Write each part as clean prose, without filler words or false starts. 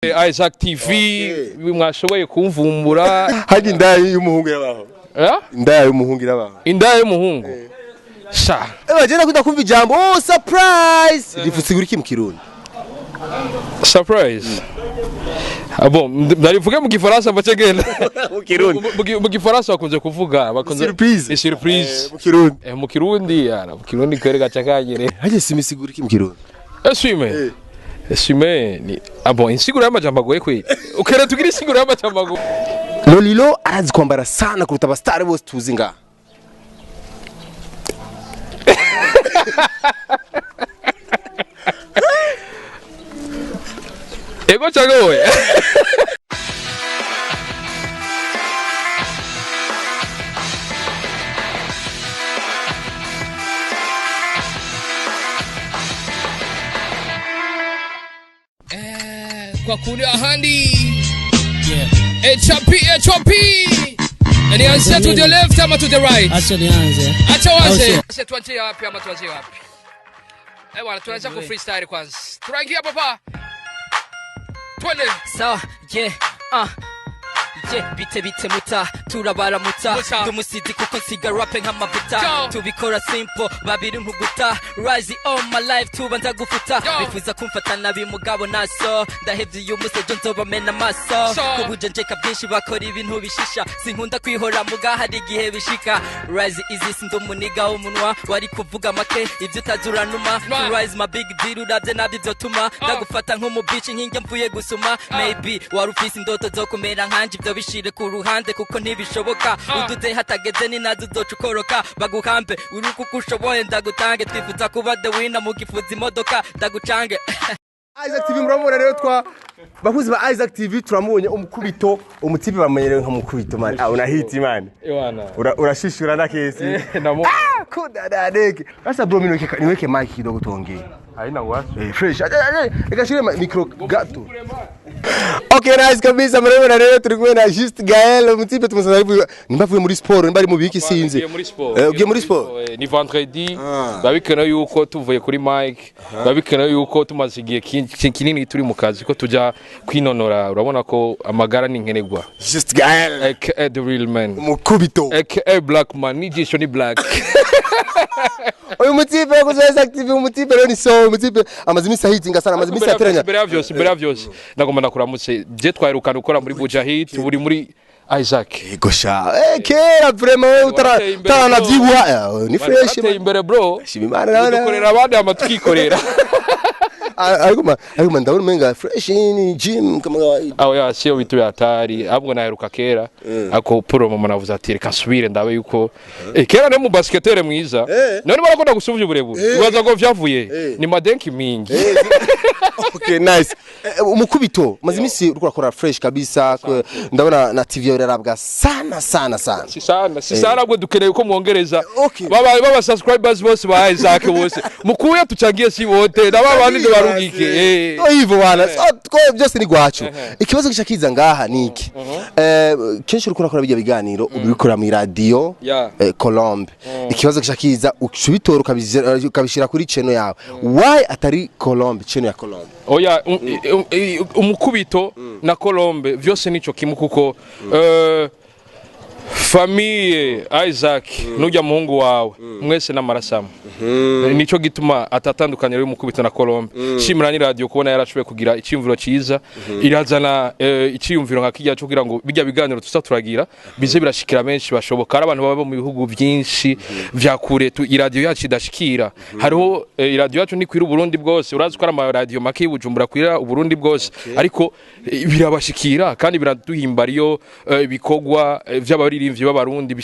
Isaac TV mwashoboye kumvumbura. Harya indaya y'umuhungu irabaho? Eh? Indaya y'umuhungu irabaho? Indaya y'umuhungu sha. Eh, je nakunda kumva ijambo "Oh, surprise", rivusigura iki mu Kirundi? Surprise. Ah bon, ndarivuge mu Gifaransa mbace genda. Mu Kirundi. Mu Gifaransa bakunze kuvuga, bakunze Surprise. Ni surprise. Mu Kirundi. Mu Kirundi yana, mu Kirundi kwereka cakanyere. Harya simisigura iki mu Kirundi? Essuie-main. Essuie-main ni, ah bon, insiguro y'amajambo agoye kweli. Ukere tugira insiguro y'amajambo agoye. Lolilo arazi kwambara sana kuruta abastari bose tuzi ngaha. Ego cagoye. Kwa kundi ahandi. HRP HRP. Nianzie to the left ama to the right? Acha nianze. Acha waze. Au sio? Sasa tuanzie wapi ama tuanzie wapi? Eh bwana, tuanze ku freestyle kwanza. Tunaingia papa. Twende. Sawa, yeah, yeah, bite bite muta turabaramutsa. Muta. Ndumusizi kuko nsiga rape nk'amavuta. Yo. Tubikora simple babiri ntuguta rise all my life tubanza gufuta. Yo. Bifuza kumfata nabi mugabo naso ndahevye uyu musi ejo nzobamena amaso. So. Kubujenjeka byinshi bakora ibintu bishisha, sinkunda kwihora muga hari igihe bishika. Rise easy, sindi umuniga w'umunwa wari kuvuga make ibyo utazi uranuma. Nwa. Rise my big deal, uravye nabi vyotuma ndagufata nk'umubici nkinge mvuye gusuma. Maybe wari ufise indoto zo kumera nkanje, ivyo bishire ku ruhande kuko ntibishoboka. Uduze hatageze ni nazo uzoca ukoroka baguhambe uri kuko ushoboye ndagutange. Twifuza kuba the winner mugifuza imodoka ndagucange. Isaac TV muramubona rero, twa bakuzi ba Isaac TV turamubonye umukubito umutipe bamenyerewe nka mukubito man. Ah, una hit man. Ewana. Urashishura na kesi. Namo. Ah, kuda deke. Sasa bro, mimi niweke mic kidogo tuongee. Haina wasi. Eh, fresh. Reka shire micro gato. Okay, nice kabisa. Murabona rero turi kumwe na Just Gael, umutipe tumusanze nimba avuye muri sport, nimba ari mu biki sinzi. Ugiye muri sport. Ugiye muri sport. Ni vendredi. Biba bikenewe yuko tuvuye kuri mic, biba bikenewe yuko tumaze igihe kinini turi mu kazi ko tujya kwinonora. Urabona ko amagara ni nkenerwa. Just Gael. Aka the real man. Umukubito. Aka black man, n'ijisho ni black. Uyu mutipe yakoze Isaac TV, umutipe rero ni so, umutipe amaze iminsi ahitinga sana, amaze iminsi ateranya. Mbere ya vyose, mbere ya vyose, ndagomba ndakuramutse. Je twaherukana ukora muri Bujahid, uri muri Isaac. Yego sha. Eh, kera vraiment wewe utara Warateye imbere, bro. utaranavyibuha. Ni fresh. Warateye imbere bro. Shima Imana nawe. Dukorera abandi hama tukikorera. Ariko ndabona umenga fresh ni gym kama kawaida. Aho ya sio vitu vya hatari, ahubwo naheruka kera ako puro mama navuze ati reka nsubire ndabe yuko kera ne mu basketere mwiza. None barakunda gusubya uburebure, ubaza ngo vyavuye ni madenki mingi. Okay, nice. Umukubito maze iminsi uriko urakora fresh kabisa, ndabona na TV yawe irarabwa sana sana sana. Si sana si sana, ahubwo dukeneye ko mwongereza baba subscribers bose ba Isaac bose mukuye tuchangie, si wote na baba bandi barugike. So hivyo bwana. So byose ni gwacu. Ikibazo gica kiza ngaha ni iki: kenshi uriko urakora bijya biganiro ubikora mu radio Colombe. Ikibazo gica kiza, ubitora ukabishira kuri channel yawe, why atari Colombe, channel ya Colombe? Oya, umukubito na Colombe vyose nico kimwe kuko famille Isaac nujya muhungu wawe mwese n'amaraso amwe, nico gituma atatandukanira y'umukubito na Colombe. Shimira ni radio kubona yarashoboye kugira icyumviro cyiza, irazana icyumviro nka kijya cyo kugira ngo bijya biganiro tuza turagira bize birashikira benshi bashoboka. Ari abantu baba mu bihugu byinshi vya kure iradiyo yacu idashikira. Hariho iradiyo yacu ntikwira Uburundi bwose, urazi ko ari amaradiyo make y'Ubujumbura akwira Uburundi bwose, ariko birabashikira kandi biraduhimbara iyo ibikorwa vy'abaririmbyi b'Abarundi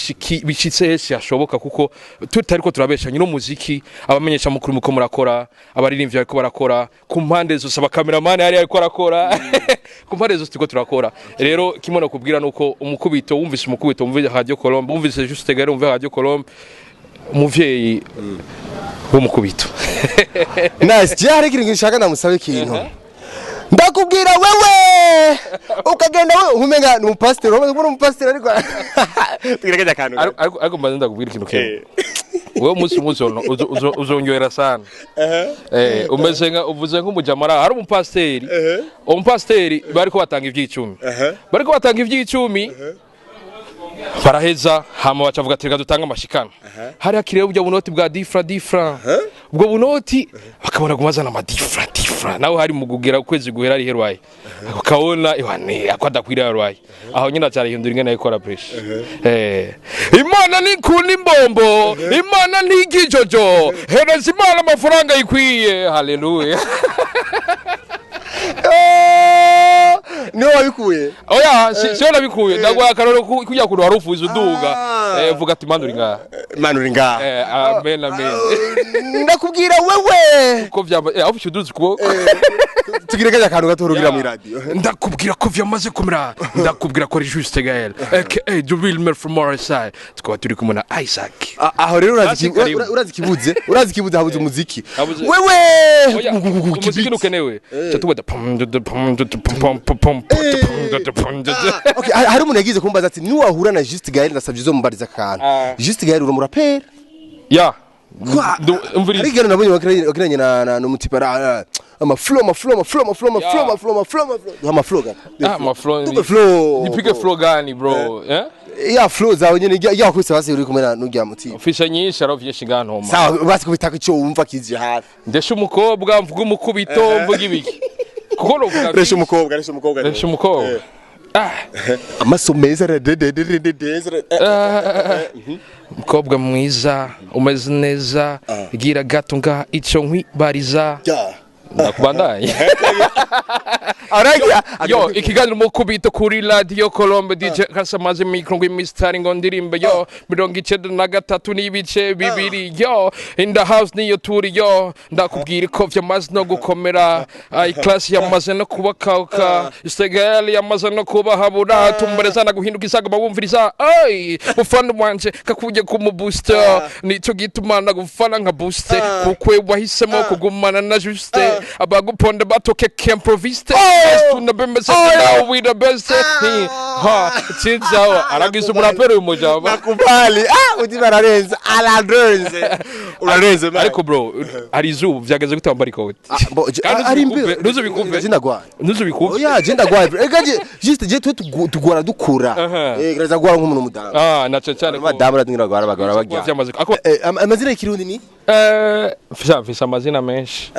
bishitse hese hashoboka, kuko tutariko turabeshanya n'umuziki abamenyesha mukuru muko murakora, abaririmbyi bariko barakora ku mpande zose, abakameramani hari ariko arakora ku mpande zose, turiko turakora. Rero kimwe no kubwira nuko umukubito wumvise, umukubito wumvise Radio Colombe, wumvise Juste Gare, wumvise Radio Colombe, umuvyeyi w'umukubito. Nice. Je hari ikintu nshaka ndamusabe, ikintu ndakubwira wewe ukagenda Nkumenga ni umupasiteri, urabona ko umupasiteri, ariko tugerageza akantu. Ariko mbanza ndakubwira ikintu kimwe. Wewe umunsi uzonyohera sana. Umeze nka uvuze nk'umujamara. Hari umupasiteri bariko batanga ivy'icumi, bariko batanga ivy'icumi, baraheza, hama bacavuga ati: "Reka dutange amashikano." Hari hakiriho burya bunoti bwa difra difra, ubwo bunoti bakabona kumazana amadifra difra, nawe hari mu kugera ukwezi guhera ari herwaye, ukabona iwane ako adakwiriye yarwaye. Aho nyine acarihindura ingene ayikora pressure. Imana nikunda imbombo, Imana ntigijojo, hereza Imana amafaranga yikwiye. Haleluya! Oh, niwe wabikuye? Oya, siyo nabikuye. Ndaguha akaroro kujya kuntu wari ufuze uduga. Ah. Vuga ati: "Imana uri ngaha." Imana uri ngaha. Amen, amen. Ndakubwira wewe. Ko vyamba aho ushiduze ukuboko. Tugerageza akantu gato urugira mu radio. Ndakubwira ko vyamaze kumera, ndakubwira ko ari Juste Gael aka the real man from RSI, tukaba turi kumwe na Isaac. Aho rero urazi Hasi karibu. urazi kibuze, habuze umuziki. Habuze- Wewe. Oya, umuziki ntukenewe. Ca tubada pum pum pum pum pum pum pum pum pum. Okay, hari umuntu yagize kumbaza ati: "Niwahura na Juste Gael, ndasabye uzomubariza akantu." Ah. Juste Gael, uri umuraperi? Ya. Umviriza. Hari ikiganiro nabonye wakiranye na n'umutipe ama flow, ama flow, ama flow, ama flow, ama flow, ama flow, ama flow, ama flow, ama flow gani? Ah, ama flow. Tupe flow. Nipige flow gani, bro, eh? Ya flow zawe nyene ya wakubise basi uri kumwe na n'urya mutipe. Mfise nyinshi, aro vyinshi ngantoma. Sawa, basi kubitaka ico wumva kije hafi. Ndesha umukobwa, mvuga umukubito, mvuga ibiki, kuko novuga. Resha umukobwa, resha umukobwa. Resha umukobwa, ah. Amaso meza rededededede. Umukobwa mwiza, umeze neza, gira gato nga ico nkwibariza. Ndakubandanye. Aragira. Yo, ikiganiro Mukubito kuri Radio Colombe, DJ Kasamaze micro ngo imisitari ngo ndirimbe yo 93.2, yo, in the house niyo turi. Yo, ndakubwira ko vyamaze no gukomera, ai class yamaze no kubakauka, Istegel yamaze no kubahabura, tumbereza na guhinduka isagama bumviriza. Ai mufana wanje kakujya ku booster, nico gituma nagufana nka booster, kuko wahisemo kugumana na Juste, abaguponda batoke kemproviste tunabembeza now we the best. Ha, chinzawa aragize umuraperi uyu mujama. Nakubali, ah, uti ararenze, ararenze, urarenze man. Ariko bro, hari izuba, vyageze gute wambara ikoti? Kandi ari ntuzubikupe, imbeho. ntuzubikupe. Je ndagwaye. Ntuzubikupe. Oya, je ndagwaye. Ega je juste je twe tugwara dukura. Eh, gereza gwara nk'umuntu mudamu. Ah, na cyane cyane ko Abadamu radingira gwara bagora kuba bagya. vyamaze ako. Amazina y'ikirundi ni? Mfise amazina menshi.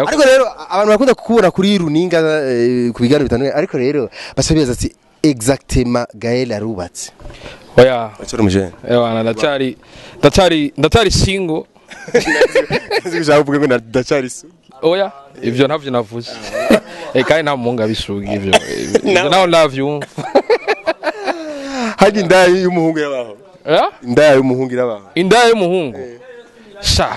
Ariko rero abantu bakunda kukubona kuri runinga, ku biganiro bitandukanye, ariko rero basabiza ati: "Exactement, Gaël arubatse?" Oya. Acari umujene? Ewana, ndacyari single. Ushaka kuvuga ngo ndacari su? Oya, ivyo ntavyo navuze. Kandi nta muhungu abisuga ivyo naho ndavyumva. Harya indaya y'umuhungu irabaho? Eh? Indaya y'umuhungu irabaho? Indaya y'umuhungu, sha,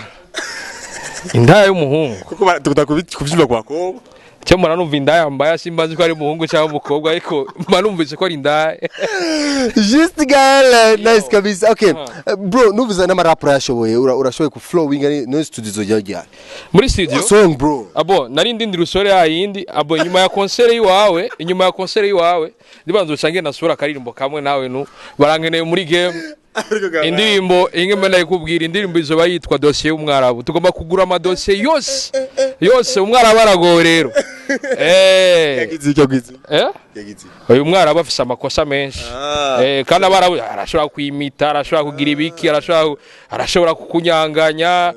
indaya y'umuhungu. Kuko dukunda kubyimba kwa bakobwa. Cyo mpora numva indaya mbaya, simbazi ko ari umuhungu cyangwa umukobwa, ariko mba numvise ko ari indaya. Juste Gaël, nice kabisa. Okay, bro, nuvuze n'amarap urayashoboye, urashoboye ku flowing ari no studio zojya ryari? Muri studio? Song, bro. Abo nari ndindira usore yayindi abo inyuma ya concert yiwawe, inyuma ya concert yiwawe ndibanza usange nasura akaririmbo kamwe nawe nu barankeneye muri game. Indirimbo inge mbe ndayikubwira, indirimbo izoba yitwa Dosiye y'Umwarabu. Tugomba kugura amadosiye yose yose, umwarabu aragowe rero. Yagize icyo gize. Eh? Yagize. Uyu mwarabu afise amakosa menshi. Ah. Kandi abarabu arashobora kwimita, arashobora kugira ibiki, arashobora kukunyanganya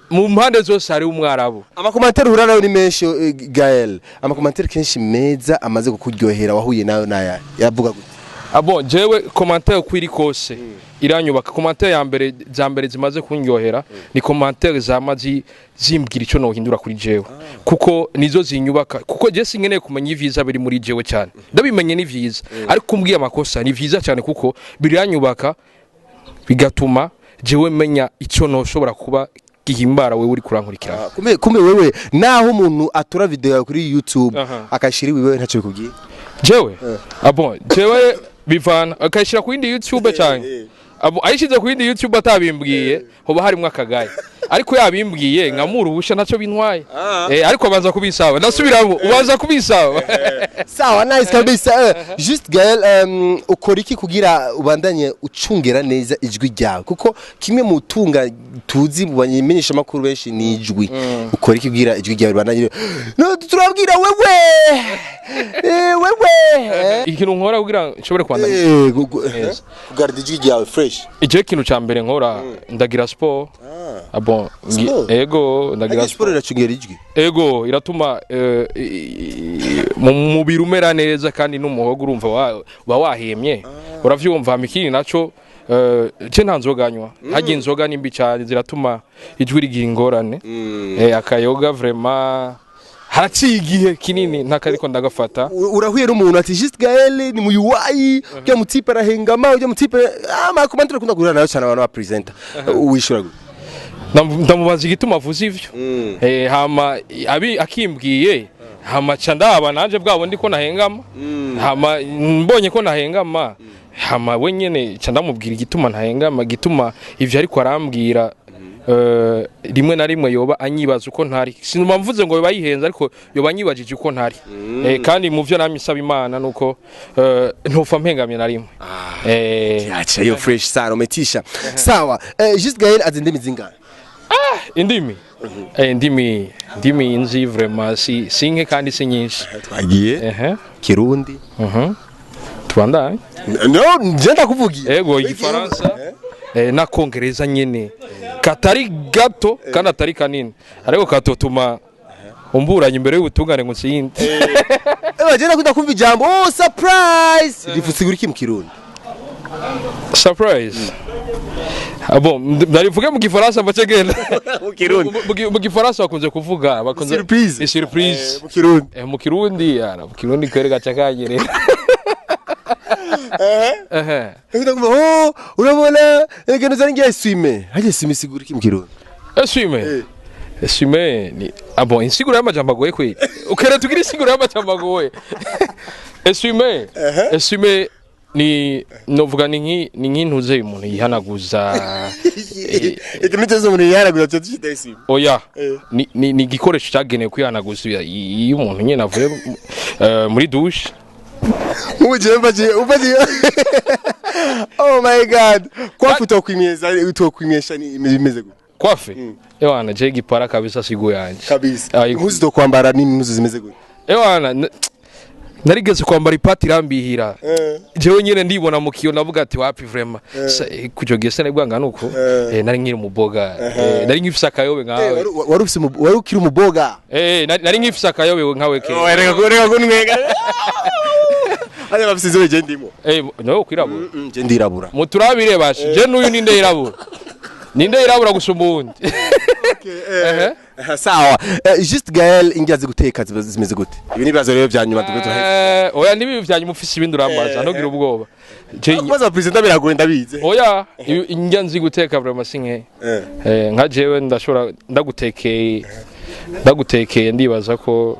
mu mpande zose hari umwarabu. Ama commentaires uhura nayo ni menshi, Gaël. Ama commentaires kenshi meza amaze kukuryohera wahuye nayo naya yavuga gute? Abo jewe commentaire uko iri kose iranyubaka. Commentaire ya mbere za mbere zimaze kunyohera ni commentaire zama zimbwira ico nohindura kuri jewe, kuko nizo zinyubaka, kuko je sinkeneye kumenya ivyiza biri muri jewe cyane, ndabimenye ni vyiza, ariko kumbwiye amakosa ni vyiza cyane, kuko biranyubaka, bigatuma jewe menya ico noshobora kuba gihimbara wewe uri kurankurikirana. Kumbe wewe naho umuntu atura video yawe kuri YouTube akashira iwiwe, ntacyo bikubwiye? Jewe, ah bon, jewe bivana akayishira ku yindi YouTube cyane. Ayishize ku yindi YouTube atabimbwiye, hoba harimwo akagaye, ariko yabimbwiye nkamura ubusha, ntacyo bintwaye. Ariko abanza kubisaba, ndasubiramo, ubanza kubisaba. Sawa, nice kabisa. Just Gael, ukora iki kugira ubandanye ucungera neza ijwi ryawe? Kuko kimwe mu tunga tuzi mu bamenyesha makuru benshi ni ijwi. Ukora iki kugira ijwi ryawe ribandanye? No turabwira wewe, wewe. Ikintu nkora kugira nshobore kubandanya Kugarda ijwi ryawe fresh. Icyo kintu ca mbere nkora, ndagira sport. Ah bon? Sport? Ego, ndagira. Ariko siporo iracungera ijwi? Ego, iratuma mu mubiri umera neza, kandi n'umuhogo urumva uba wahemye, uravyumva. Hama ikindi naco, je nta nzoga nywa. Harya inzoga ni mbi cyane, ziratuma ijwi rigira ingorane. Akayoga vraiment haraciye igihe kinini ntakariko ndagafata. Urahuye n'umuntu ati Just Gael ni muyuwayi, ujya mutipe arahengama, ujya mutipe ama commentaire akunda guhura nayo cyane abantu ba presenter, wishura gute? Ndamubaza igituma avuze ivyo. Hama abi akimbwiye, hama ca ndaba nanje bwabo ndi ko nahengama. Hama mbonye ko nahengama, hama we nyene ca ndamubwira igituma ntahengama, igituma ivyo ariko arambwira. Rimwe na rimwe yoba anyibaza uko ntari. Sinuma mvuze ngo yoba yihenze, ariko yoba anyibajije uko ntari. Kandi mu vyo namye isaba Imana nuko ntopfa mpengamye na rimwe. Acha hiyo fresh sana, umetisha. Sawa. Just Gael azi indimi zingana? Indimi, indimi nzi vraiment si nke kandi si nyinshi. Twagiye. Kirundi. Tubandanye. No, nje ndakuvugiye. Ego, Igifaransa n'Akongereza nyene katari gato kandi atari kanini, ariko katotuma umburanye imbere y'ubutungane ngo nsinde. Je ndakunda kumva ijambo "Oh, surprise". Rivusigura iki mu Kirundi? Surprise. Ah bon, ndarivuge mu Gifaransa mbace genda. Mu Kirundi. Mu Gifaransa bakunze kuvuga, bakunze Surprise. Ni surprise. Mu Kirundi. Mu Kirundi, yara, mu Kirundi kwere gaca kanyerera. Ehe. Ndakunda kumva "Oh, urabona egeno zari ngiye essuie-main". Haje essuie-main isigura iki mu Kirundi? Essuie-main. Essuie-main ni, ah bon, insiguro y'amajambo agoye kweli. Ukere tugira insiguro y'amajambo agoye. Essuie-main. Essuie-main ni, novuga ni nk'intuze umuntu yihanaguza. Ikintu cyose umuntu yihanagura cyo cyita essuie-main. Oya. Ni igikoresho cyagenewe kwihanaguza iyo umuntu nyene avuye muri douche. Ubu je mbaje ubaje. Oh my God. Kwafu utokwimyeza, utokwimyesha ni imeze gute? Coiffe. Ewana, je gipara kabisa sigo yanje. Kabisa. Ayi. Impuzu tokwambara ni impuzu zimeze gute? Ewana, narigeze kwambara ipati irambihira. Jewe nyene ndibona mu kiyo, navuga ati wapi vraiment. Kujo gihe sinari bwangana uko. Nari nkiri umuboga. Nari nkifise akayobe nkawe. Wari ufise wari ukiri umuboga? Nari nkifise akayobe nkawe ke. Reka, reka kunwenga. Haya bafise izo je ndimo. Nawe ukwirabura. Je ndirabura. Muturabire bashe. Je n'uyu ninde yirabura? Ninde yirabura gusumba uwundi? Ehe. Sawa. Just Gael, indya ziguteka ziba zimeze gute? Ibi ni ibibazo rero bya nyuma tugwe turaheza. Oya, nibi vyanyuma, ufise ibindi urambaza, ntugire ubwoba. Kubaza president biragoye, ndabizi. Oya, indya nzi guteka vraiment si nke. Nka jewe ndashobora ndagutekeye, ndibaza ko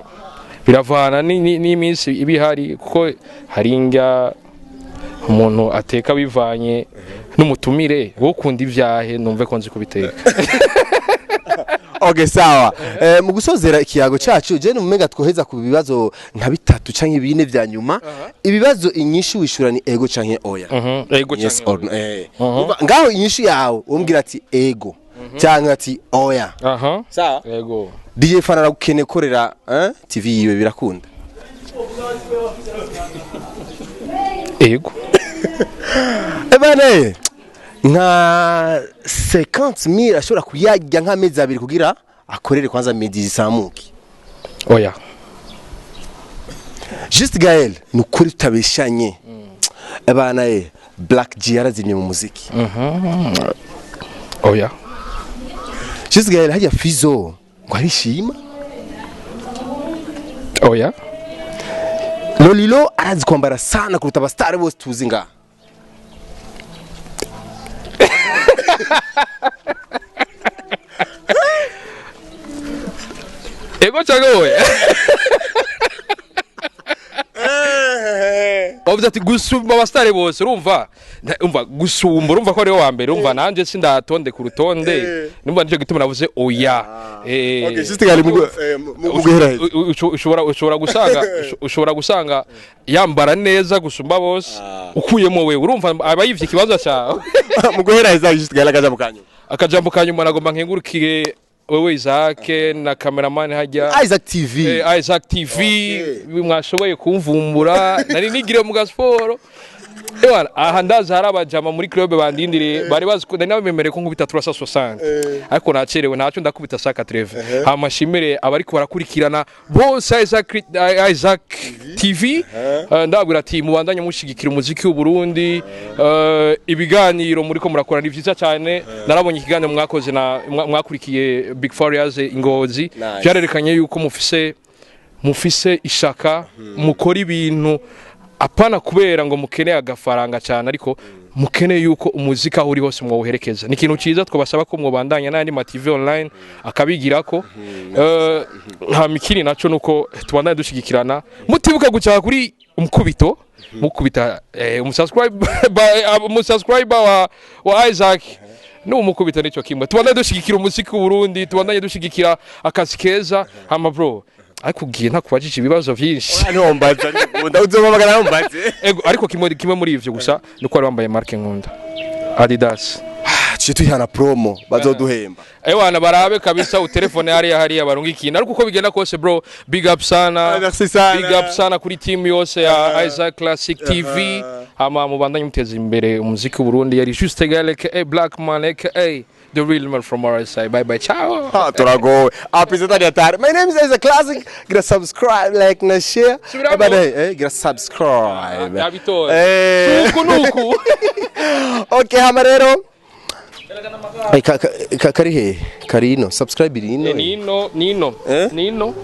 biravana n'iminsi iba ihari, kuko hari indya umuntu ateka bivanye n'umutumire. Wowe ukunda ivyahe numve ko nzi kubiteka? Okay, sawa. Mu gusozera ikiyago cacu, je numenga twoheza ku bibazo nka bitatu canke bine vya nyuma. Ibibazo inyishu wishura ni ego canke oya. Ego. Yes canke or no. Umva, ngaho inyishu yawe umbwira ati ego canke ati oya. Aha. Sawa. Ego. DJ Fana aragukeneye korera TV yiwe, birakunda? Ego. Ebane nka 50,000 ashobora kuyarya nk'amezi 2 kugira akorere kwanza midi zisamuke? Oya. Just Gael, ni ukuri tutabeshanye, abana ye Black G yarazimye mu muziki? Oya. Just Gael, hajya Fizo ngo arishima? Oya. Lolilo arazi kwambara sana kuruta abastari bose tuzi ngaha? Ego canke oya? Wavuze ati gusumba abasitari bose. Urumva, umva, gusumba, urumva ko ariwe wa mbere. Urumva nanje sindatonde ku rutonde, numva nicyo gituma navuze oya. Okay, Juste Gael, mu guhera Ushobora gusanga yambara neza gusumba bose, ukuyemo wewe, urumva aba yivye ikibanza cyawe. Mu guhera heza, Juste Gael, akajambo kanyu. Akajambo ka nyuma, nagomba nkengurukire wewe Isaac na cameraman hajya. Isaac TV. Isaac TV. Mwashoboye kumvumbura, nari nigiriye mu gasiporo. Ewana, aha ndazi hari abajama muri club bandindiriye, bari bazi ko nari nabemereye ko nkubita 360, ariko nacerewe, ntacyo, ndakubita 180. Hama shimire abariko barakurikirana bose Isaac TV. Ndababwira ati mubandanye mushigikira umuziki w'u Burundi. Ibiganiro muriko murakora ni vyiza cyane. Narabonye ikiganiro mwakoze na mwakurikiye Big Farious Ingozi. Nice. Byarerekanye yuko mufise ishaka, mukora ibintu apana kubera ngo mukeneye agafaranga cyane, ariko mukeneye yuko umuziki aho uri hose mwawuherekeza. Ni ikintu cyiza, twabasaba ko mwobandanya n'andi ma TV online akabigirako. Hama ikindi naco nuko tubandanye dushigikirana, mutibuka gucaha kuri umukubito, mukubita umusubscriber wa Isaac n'umukubita nicyo kimwe. Tubandanye dushigikira umuziki w'u Burundi, tubandanye dushigikira akazi keza. Hama bro, ariko ugiye ntakubajije ibibazo vyinshi. Ntombaza, nikunda uzompamagara ntombaze. Ego, ariko kimwe muri ivyo gusa nuko wari wambaye marque nkunda, Adidas. Tuje tuyihana promo, bazoduhemba. Ewana, barabe kabisa, utelefone hariya hariya barunga ikintu. Ariko uko bigenda kose, bro, big up sana. Merci sana. Big up sana kuri team yose ya Isaac Classic TV. Hama mubandanye muteza imbere umuziki w'u Burundi. Yari Juste Gael aka Black Man aka the real man from RSI. Bye bye, ciao. Ah, turagowe apresenta ni atari. My name is Isaac Classic. Gira subscribe, like na share. Subiramo. Ebana, gira subscribe. Yabitoye. Nuku nuku. Okay, hama rero, kari he? Kari ino, subscribe iri ino. Nino nino. Eh? Nino.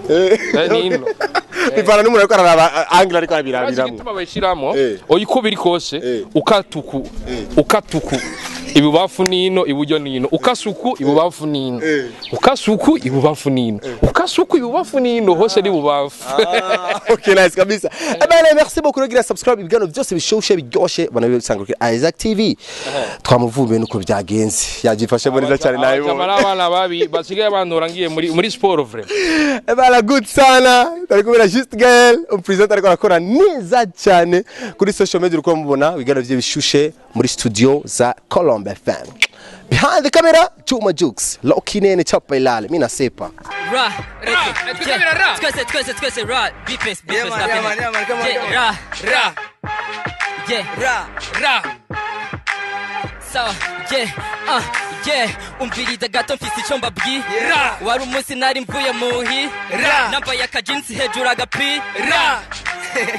Nino. Bivana n'umuntu ariko araraba angle, ariko Urazi arabirabiramo. igituma bayishiramo? Eh. Oya, uko biri kose, ukatuku ukatuku ibubamfu nino, iburyo nino, ukasuku ibubamfu nino, ukasuku ibubamfu nino, ukasuku ibubamfu nino, hose ni bubamfu. Okay, nice kabisa. Eh ben, merci beaucoup. Gira subscribe, ibiganiro byose bishushe biryoshe banabisanga kuri Isaac TV. Twamuvumbuye nuko byagenze, yabyifashemo neza cyane nayo. Abajama n'abana babi basigaye bantora ngiye muri sport vrai. Eh ben, good sana. Tari kumwe na Just Gael, umupresenter ariko arakora neza cyane kuri social media, uko mubona ibiganiro bye bishushe muri studio za Colombe FM. Behind the camera, Juma Jux, Loki Nene Chapa Ilale, mimi nasepa. Ra. Ra, twese ra. Twese twese twese ra. Bifes Yeah, bifes. man, yeah, man, yeah, man, come on, Yeah, come on. ra. Ra. Yeah. Ra. Ra. Sawa, yeah, yeah, umviriza gato, mfise ico mbabwira. Wari umunsi nari mvuye muhi Ra. nambaye akajinsi hejuru agapi Ra.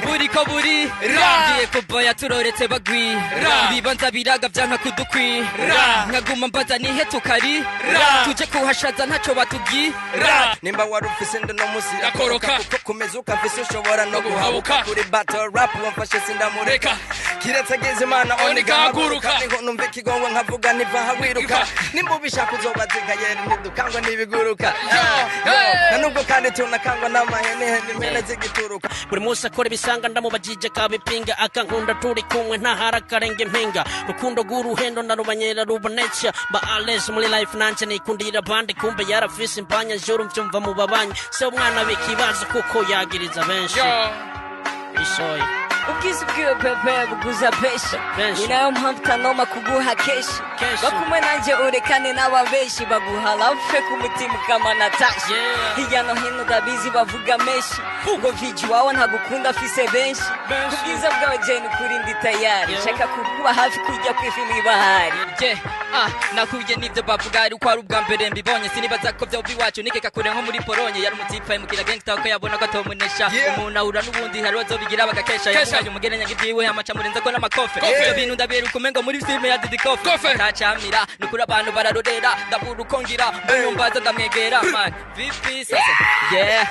buriko buri Ra. ngiye kuboya turoretse bagwi Ra. ibibanza biraga vyanka kudukwi Ra. nkaguma mbaza nihe tukari Ra. tuje kuhashaza ntaco batubwira. Ra. Nimba wari ufise ndo musi Yakoroka. Kuko kumeza ukamfise ushobora no guhabuka. guhabuka. Kuri battle rap wamfashe sindamureka, kiretse agize Imana oniga haguruka. Niho numva ikigongwa nkavuga ntiva hawiruka. Nimba ubishaka uzobaziga yeri, ntidukangwa n'ibiguruka. Na nubwo kandi tunakangwa n'amahenehene, impene zigituruka. Buri munsi akora ibisanga, ndamubajije akabipinga, akankunda turi kumwe ntahara akarenga impinga. Rukundo rw'uruhendo ndarubanyera rubonetse mba ales muri life, nanje nikundira abandi, kumbe yarafise impanya juru mvyumva mu babanyi se umwana bikibazo kuko yagiriza benshi isoye. Ubwiza bwiwe pepe buguza benshi. Benshi. Ni nayo mpamvu tanoma kuguha kenshi. Kenshi. Bakumwe nanjye urekane n'ababenshi baguha love ku mutima ukamana tashi. Yeah. Hirya no hino ndabizi bavuga menshi ngo viji wawe ntagukunda afise benshi. Benshi. Kubwiza bwawe jeni kuri ndi tayari. Yeah. Shaka kukuba hafi kujya kwifi mw'ibahari. Yeah, nahuye n'ibyo bavuga ari uko ari ubwa mbere mbibonye, sinibaza ko byoba iwacu nikeka kure nko muri Polonye. Yari umutipa mukira gangsta ko yabona ko atomunesha. Yeah. Umuntu ahura n'ubundi hari azobigira bagakesha, yamuhaye umugerenya ibyiwe amaca murenza ko n'amakofe. Ibyo bintu ndabiheruka umengo muri filime ya Didi Kofe. Kofe. Ntacamira nukuri, abantu bararorera, ndabura uko ngira mbona umbaza ndamwegera man vipi sasa, yeah.